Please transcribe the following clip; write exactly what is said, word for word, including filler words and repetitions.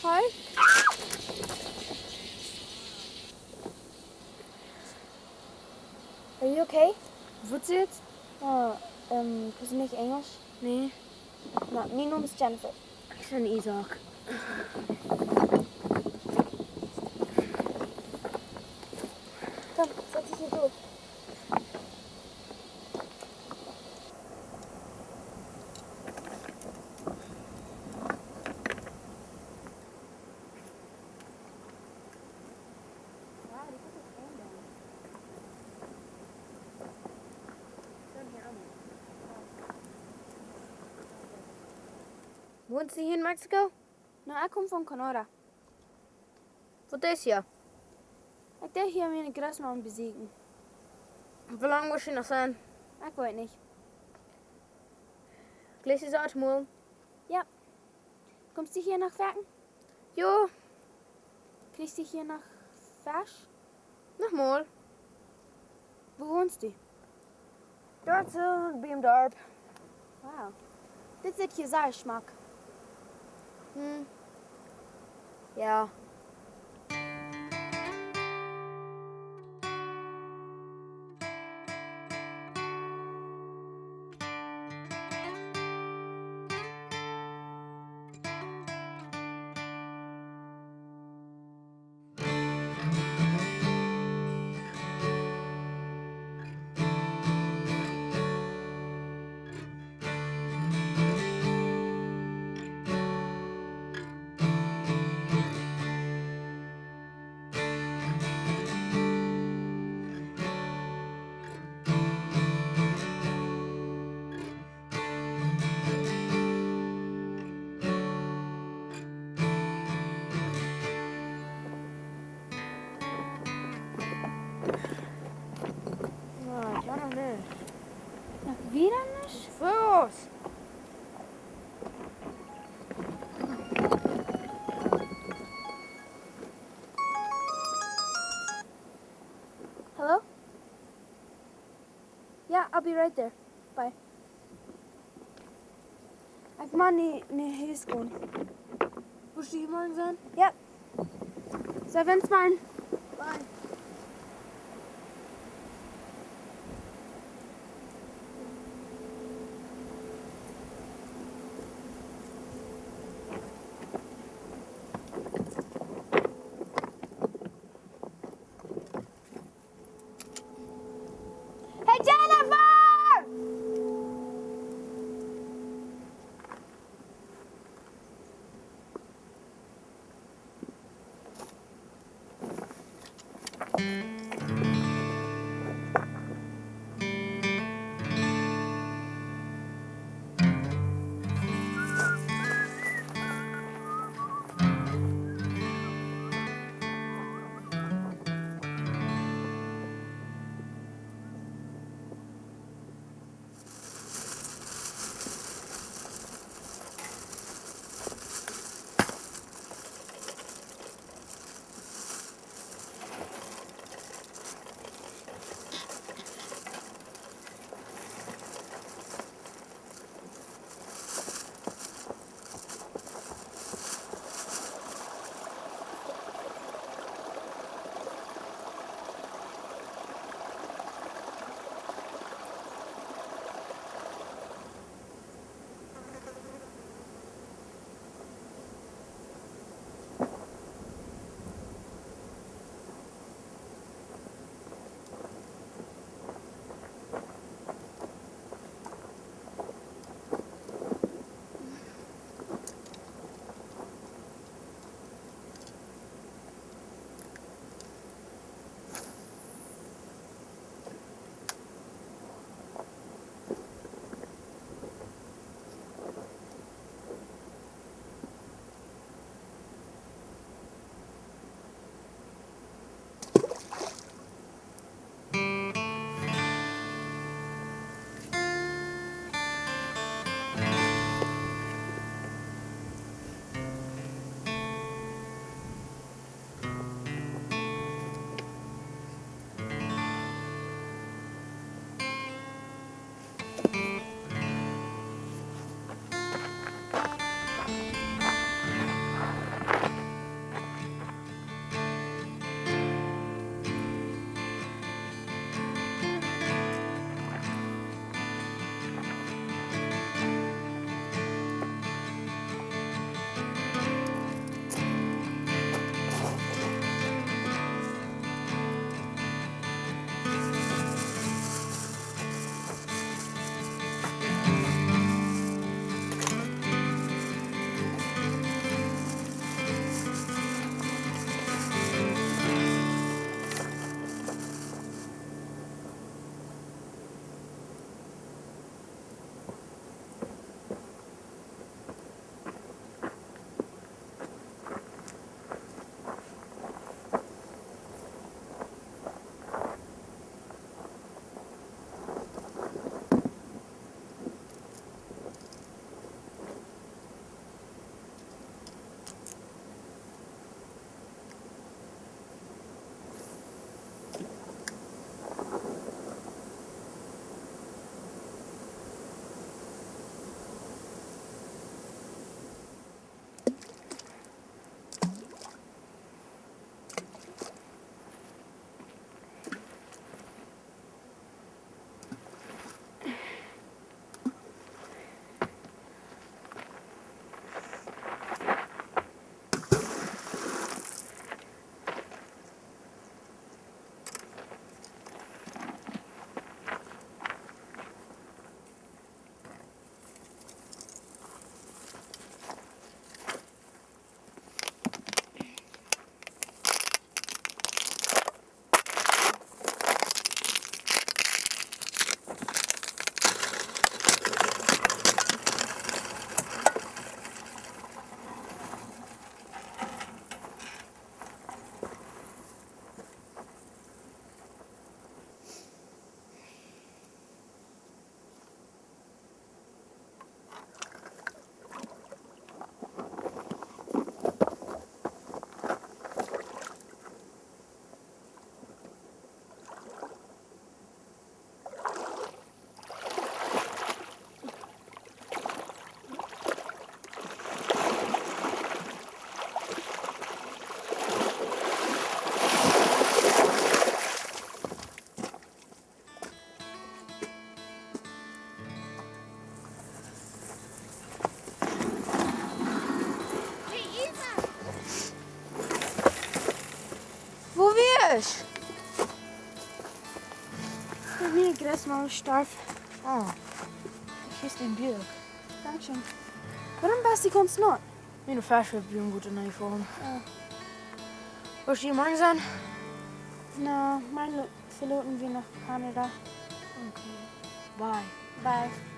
Hi. Are you okay? Waut es? Oh, ähm, kaust du nich Enjlisch? Nä. Na, mien Nomen es Jennifer. Ekj sie Isaak. Komm, sat die hia rop. Wonst du hia en Mexiko? Na, ekj kom von Canadá. Waut deist du hia? Ekj deed hia miene Grootmame besieekjen. Woo lang woascht du hia noch sennen? Ekj weet nich. Kjrichst du saut mol? Jo. Komst du hia noch werkjen? Jo. Kjrichst du hia noch Fesch? Noch mol. Wua wonst du? Doa soo, biem Darp. Wow. Dit sitt hia sea schmock. Hm. Jo. Na, ekj hab noch nuscht. Noch wieda nuscht? Fuss! Hello? Yeah, I'll be right there. Bye. Ekj mott nu no Hus gonen. Woascht du hia morjen sennen? Yep. See ons morjen. Bye. Hey, Jennifer! Fisch. Miene Grootmame storf. Oh. Hia es een Buak. Dankscheen. Wuarom best du gaunz naut? Miene Fesch haft Buak goot en Eifel. Oh. Woascht du hia morjen sennen? Na, morjen lo-, veloten wie no Kanada. Okay. Bye. Bye.